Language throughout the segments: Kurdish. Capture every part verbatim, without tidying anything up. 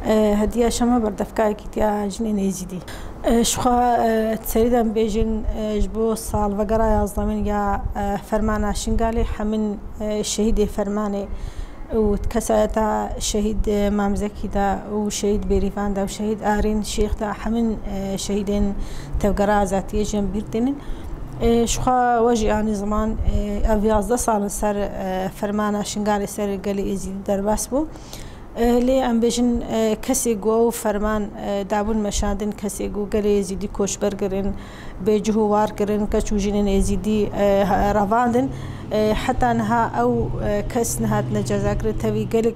E, hediya şema berdevkayekî tiya jinên Êzîdî. E, ji xwe, e, serî de em bêjin, e, ji bo salvegera yazdemîn ya, e, fermana Şingalê hemin, e, şehîdê fermanê û kesayeta şehîd, e, Mam Zekî de û şehîd Bêrîvan de û şehîd Arîn Şêx de hemin, e, şehîdên tevgera azadiyê jî em bîr tînin. E, ji xwe we jî anî ziman, e, ev yazdeh sal li ser, e, fermana Şingalê ser gelê Êzîdî derbas bû. E, lê em bêjin, e, kesê ku ew ferman, e, dabûn meşandin, kesê ku gelê Êzîdî koçber kirin, bêcih û war kirin, keç û jinên Êzîdî, e, ha-, revandin. E, heta niha ew, e, kes nehatine cezakirin. Tevî gelek,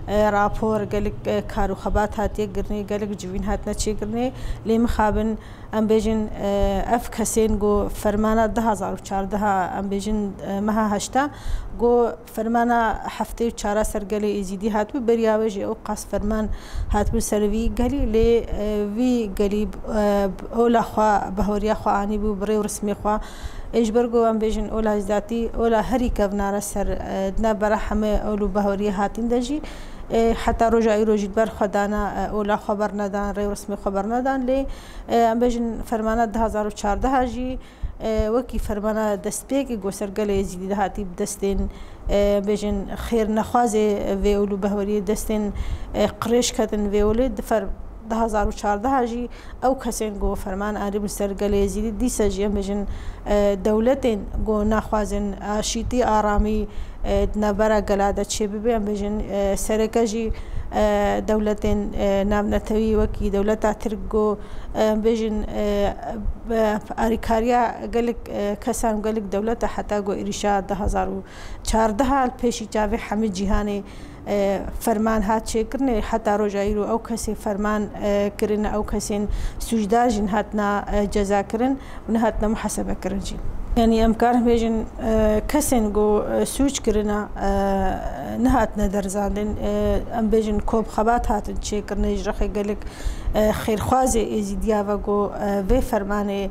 e, rapor, gelek, e, kar û xebat hatiye kirinê, gelek civîn hatine çêkirinê. Lê mixabin em bêjin, e, ev kesên ku fermana du hazar û çardeh, em bêjin, e, meha heşta, ku fermana heftê û çara ser gelê Êzîdî hatibû, beriya wê jî ew qas ferman hatibû ser vî gelî, lê, e, vî gelî, e, ola xwe, bahweriya xwe anîbû bi rê û rismê xwe. Ê ji ber ku em bêjin ola zîdatî, ola herî kevnare ser, e, di navbera heme ol û bahweriyê hatîn de jî, e, heta roja îro jî di ber xwe dana, e, ola xwe bernedan, rê û rismê xwe bernedan, lê, e, em bêjin fermana du hazar û çardeh jî, e, wekî fermana destpêkê ku ser gelê Êzîdî de hatî bi destên, e, bêjin xêrnexwazê vê ol û behweriyê, destên, e, qirêj ketin vê olê di fer-, du hazar û çardeh jî ew kesên ku ferman anîbûn ser gelê Êzîdî, dîsa jî em bêjin, e, dewletên ku naxwazin aşîtî, aramî, e, di navbera gela de çêbibe, em bêjin, e, sereke jî, e, dewletên, e, navnetewî wekî dewleta Tirk ku, e, em bêjin, e, be-, alîkariya gelek, e, kesan û gelek dewleta heta ku êrîşa du hazar û çardeh li pêşî çavê hemî cîhanê, e, ferman hat çêkirinê, heta roja îro ew kesê ferman, e, kirine, ew kesên sûcdar jî nehatina, e, ceza kirin û nehatine muhasebe kirin jî. Yanî em karin bêjin, e, kesên ku, e, sûc kirine, e, nehatine derzandin, e, em bêjin kop xebat hatin çêkirinê ji rexê gelek, e, xêrxwazê Êzîdiya ve ku, e, vê fermanê,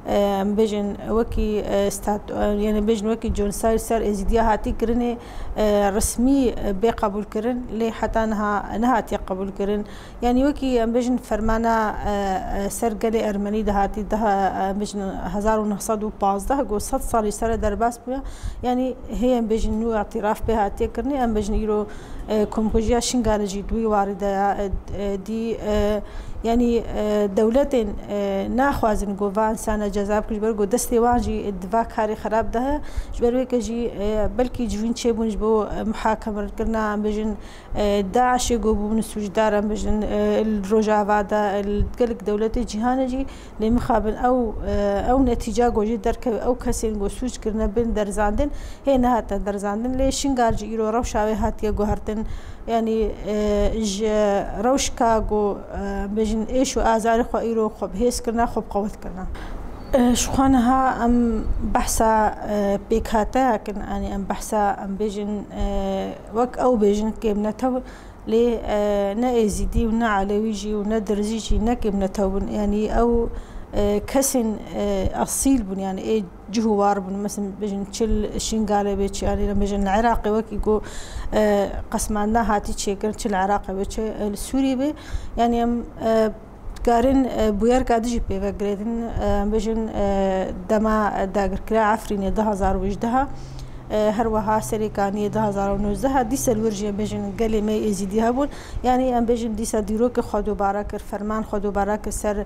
e, em bêjin wekî, e, stat-, e, yanî bêjin wekî genocide ser Êzîdiya hatî kirinê, e, resmî, e, bê qebûl kirin, lê heta niha nehatiye qebûl kirin. Yanî wekî em bêjin fermana, e, e, ser gelê Ermenî de hatî daha, e, em bêjin hezar û neh sed û pazdeh, ku sed salî ser e derbas bûye. Yanî hê em bêjin nû îtiraf pê hatiye kirinê, em bêjin îro, e, komkujiya Şingalê jî di wî warî de ya, e, e, dî, e, yanî, e, dewletên, e, naxwazin ku van însana ceza bikin, ji ber ku destê wan jî di va karê xerab de heye. Ji ber wê ke jî, e, belkî civîn çêbûn ji bo, e, muhakemekirina, em bêjin, e, DAIŞê ku bûn sûcdar, em bêjin, e, li Rojava de, e, li gelek dewletê cîhanê jî, lê mixabin ew, e, ew netîca ku jê derkeve, ew kesên ku sûc kirine bên derzandin, hê nehatine derzandin. Lê Şingal jî îro rewşa wê hatiye guhertin. Yanî, e, ji rewşka ku, e, bêjin êş û azarê xwe îro xwe bi hêz kirina, xwe bi qewet kirina. E, ji xwe niha em behsa, e, pêkhateya kin, yanî em behsa, em bêjin, e, wek ew bêjin kêm netew, lê, e, ne Êzîdî û ne Elewî jî û ne Dirzî jî ne kêm netew bûn. Yanî ew, e, kesên, e, esîl bûn, yanî ê cih û war bûn. Mesela bêjin çi li Şingalê bê, çi, yanî em bêjin li Iraqê wekî ku, e, qesmandina hatî çêkirin, çi li Iraqê bê, çi, e, li Sûriyê bê. Yanî em, e, dikarin, e, bûyerka dijî pê ve girêdin, e, em bêjin, e, dema dagirkirina Efrînê du hazar û hejdeh, e, her wiha Serêkaniyê du hazar û nozdeh, dîsa li wir jî em bêjin gelê me Êzîdî hebûn. Yanî em bêjin dîsa dîrokê xwe dubare kir, ferman xwe dubare kir ser,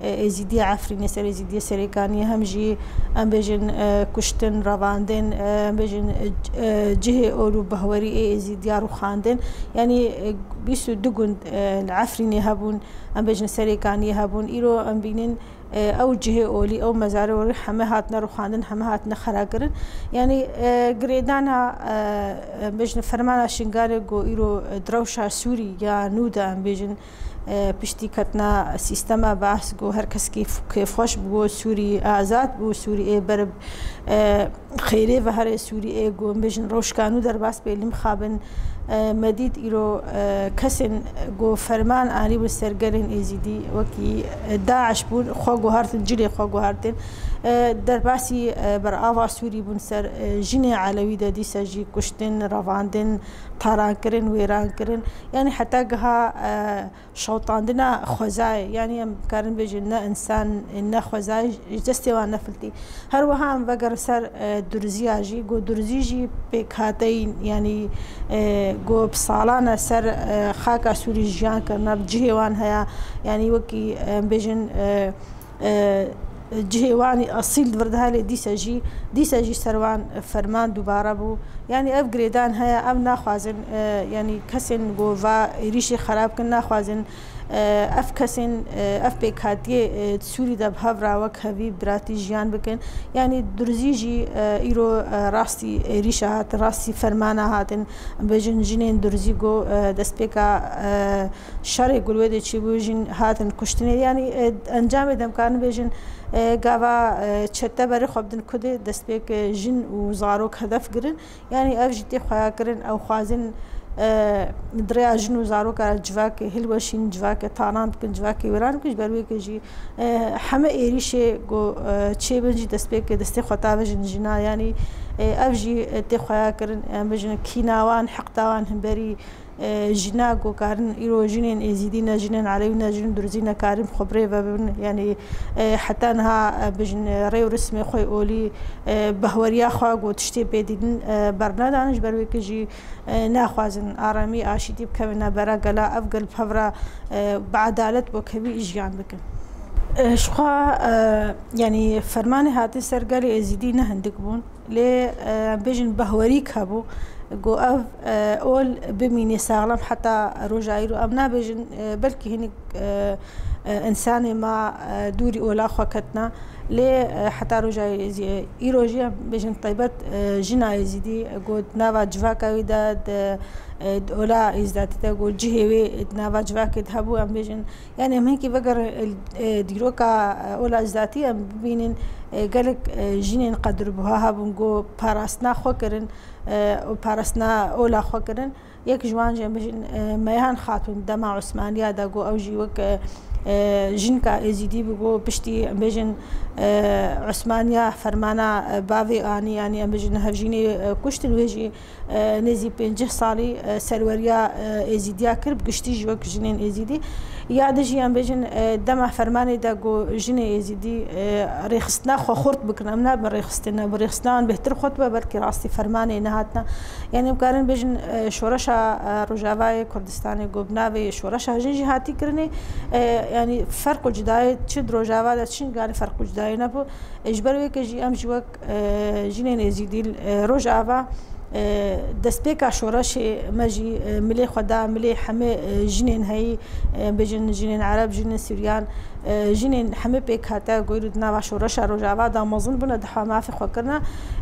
e, Êzîdiya Efrînê, ser Êzîdiya Serêkaniyê, hem jî em bêjin, e, kuştin, revandin, e, em bêjin, e, c-, e, cihê ol û behwerî ê Êzîdiya rûxandin. Yanî, e, bîst û du gund, e, li Efrînê hebûn, em bêjin Serêkaniyê hebûn. Îro em bînin, e, ew cihê olî, ew mezarê olî heme hatine rûxandin, heme hatine xera kirin. Yanî, e, girêdana, e, em bêjin fermana Şingalê ku îro, e, di rewşa Sûrî ya nû de em bêjin, e, piştî ketina sîstema Baas ku her kes kêf-, kêfxweş bû, Sûrî azad bû, Sûrî ê ber, e, xêrê ve here, Sûrî ê ku em bêjin rewşka nû derbas bê, lê mixabin, e, me dît îro, e, kesên ku ferman anîbûn ser gelên Êzîdî wekî, e, DAIŞ bûn, xwe guhertin, cilê xwe guhertin. E, derbasî, e, berava Sûrî bûn ser, e, jinê Elewî de dîsa jî kuştin, revandin, tarankirin, wêrankirin. Yanî heta giha, e, şewtandina xwezayê, yanî em karin bêjin ne însan, ne xwezayê ji destê wan nefiltî. Her wiha em vegerin ser, e, durziya jî, ku durzî jî pêkhateyî, yanî, e, ku bi salan e ser, e, xaka Sûrî jiyan kirine, bi cihê wan heye, yanî wekî, e, em bêjin, e, e, cihê wan asîl di vir de heye, lê dîsa jî, dîsa jî ser wan ferman dubare bû. Yanî ev girêdan heye, ev naxwazin, e, yanî kesên ku va êrîşê xerab kin naxwazin, e, ev kesên, e, ev pêkhatiyê, e, di Sûrî de bi hev re wek hevî biratî jiyan bikin. Yanî durzî jî, e, îro, e, rastî êrîşa hatin, rastî fermana hatin. Em bêjin jinên durzî ku, e, destpêka, e, şerê ku li wê de çêbû jin hatin kuştinê. Yanî, e, encamê de em karin bêjin, e, gava, e, çete berê xwe bidin kudê, destpêk, e, jin û zarok hedef girin. Yanî ev jî tê xweyakirin, ew xwazin, e, di rêya jin û zaroka re civakê hilweşîn, civakê talan bikin, civakê wêran bikin, ji ber wê ke jî, e, heme êrîşê ku, e, çêbin jî destpêk destê xwe tavêjin jina. Yanî, e, ev jî, e, tê xweyakirin, em bêjin kîna wan, heqda wan himberî, e, jina ku karin îro jinên êzîdî ne, jinên elewî ne, jinên durzî ne, karin xwe bi rê ve bibin. Yanî, e, heta niha, e, bêjin, e, rê û rismê xwe olî, e, behweriya xwe ku tiştê pê dîtin, e, bernedan, ji ber wê ke jî, e, naxwazin aramî, aşîtî bikevin navbera gela, ev gel bi hev re, e, bi edalet wek hevî jiyan bikin. E, ji xwe, e, yanî fermanê hatin ser gelê êzîdî ne hindik bûn. Lê, e, em bêjin behwerîk hebû, ku ev, e, ol bimîne saxlem heta roja îro. Em nabêjin, e, belkî hinek, e, e, însanê ma, e, dûrî ola xwe ketine. Lê, e, heta roja îro jî em bêjin taybet, e, jina êzîdî, e, ku di nava civaka wî de, di, e, di ola êzdatî de, ku cihê wê di nava civakê de hebû, em bêjin, yanî em hinkî vegerin, e, e, dîroka, e, ola êzdatî em bibînin, e, gelek, e, jinên qedirbuha hebûn ku parastina xwe kirin, e, û parastina ola xwe kirin. Yek ji wan jî em bêjin, e, Meyhan Xatûn dema Osmaniya de ku ew jî wek, e, e, jinka êzîdî bû ku piştî em bêjin, e, Osmaniya fermana, e, bavê anî, yanî em bêjin hevjînê, e, kuştin, wê jî e, nêzî pêncî salî, e, serweriya, e, êzîdiya kir, bi giştî jî wek jinên êzîdî. Ya din jî em bêjin, e, dema fermanê de ku jinê êzîdî, e, rêxistina xwe xurt bikin, em nabin rêxistin, bi rêxistina wan bêhtir xurt be, belkî rastî fermanê nehatine. Yanî em karin bêjin, e, şoreşa, e, Rojavayê Kurdistanê ku bi navê şoreşa jin jî hatî kirinê, e, yanî ferq û cudayê çi di Rojava de çi galî ferq û cudayê nebû. E, ji ber wê ke jî em jî wek, e, jinên êzîdî, e, Rojava, e, destpêka şoreşê me jî, e, milê xwe da milê hemê, e, jinên heyî, e, bêjin jinên Ereb, jinên Suryan, e, jinên hemê pêkhate ku îro di nava şoreşa Rojava de mezin bûne, di hewa mafê xwe kirine.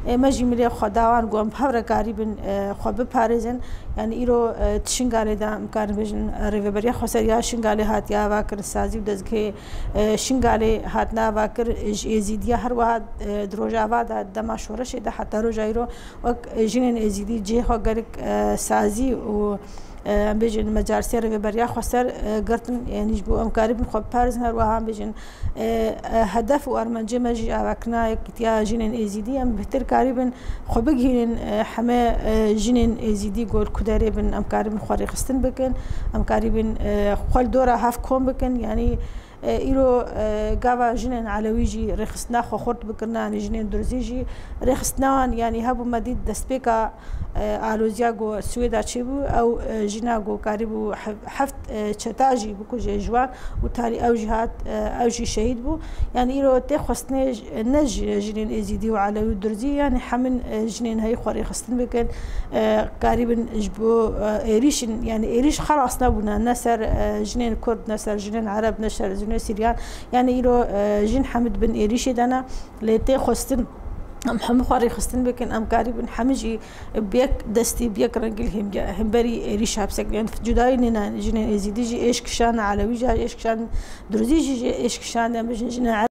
E, me jî milê xwe da wan ku em bi hev re karîbin, e, xwe biparêzin. Yanî îro, e, di Şingalê de em karin bêjin, e, Rêveberiya Xweseriya Şingalê hatiye avakirin, sazî û dezgehê, e, Şingalê hatine avakirin, ji êzîdiya her wiha, e, di Rojava de dema şoreşê de heta roja îro wek, e, jinên êzîdî cihê xwe gelek, e, sazî û, e, em bêjin mecalisiya Rêveberiya Xweser, e, girtin, yanî ji bo em karîbin xwe biparêzin, her wiha em bêjin, e, e, hedef û armancê me jî avakirina yekîtiya jinên êzîdî, em bêhtir karîbin xwe bigihînin, e, heme, e, jinên êzîdî ku li ku derê bin, em karibin xwe rêxistin bikin, em karibin, e, xwe li dora hev kom bikin. Yanî, e, îro, e, gava jinên elewî jî rêxistina xwe xurt bikirine, yanî jinên durzî jî rêxistina wan, yanî hebû me dît destpêka, e, aloziya ku Swêda çêbû, ew, e, jina ku karibû hev-, heft, e, çeta jî bikuje ji wan û tarî ew jî hat, e, ew jî şehîd bû. Yanî îro tê xwestinê j-, ne ji jinên êzîdî û elewî û durzî, yanî hemin, e, jinên heyî xwe rêxistin bikin, e, karîbin ji bo, e, êrîşin, yanî êrîş xelas nebûne, ne ser, e, jinên Kurd, ne ser jinên Ereb, ne ser jinên Siryan. Yanî îro, e, jin hemî di bin êrîşê de ne, lê tê xwestin em hemû xwe rêxistin bikin, em karîbin hemî jî bi yek destî, bi yek rengî li hemge-, hemberî êrîşa bisekin. Yanî cudayî nîne, jinên êzîdî jî êş kişane, elewî jî êş kişan, durzî jî, jî êş kişan, em bijin jinên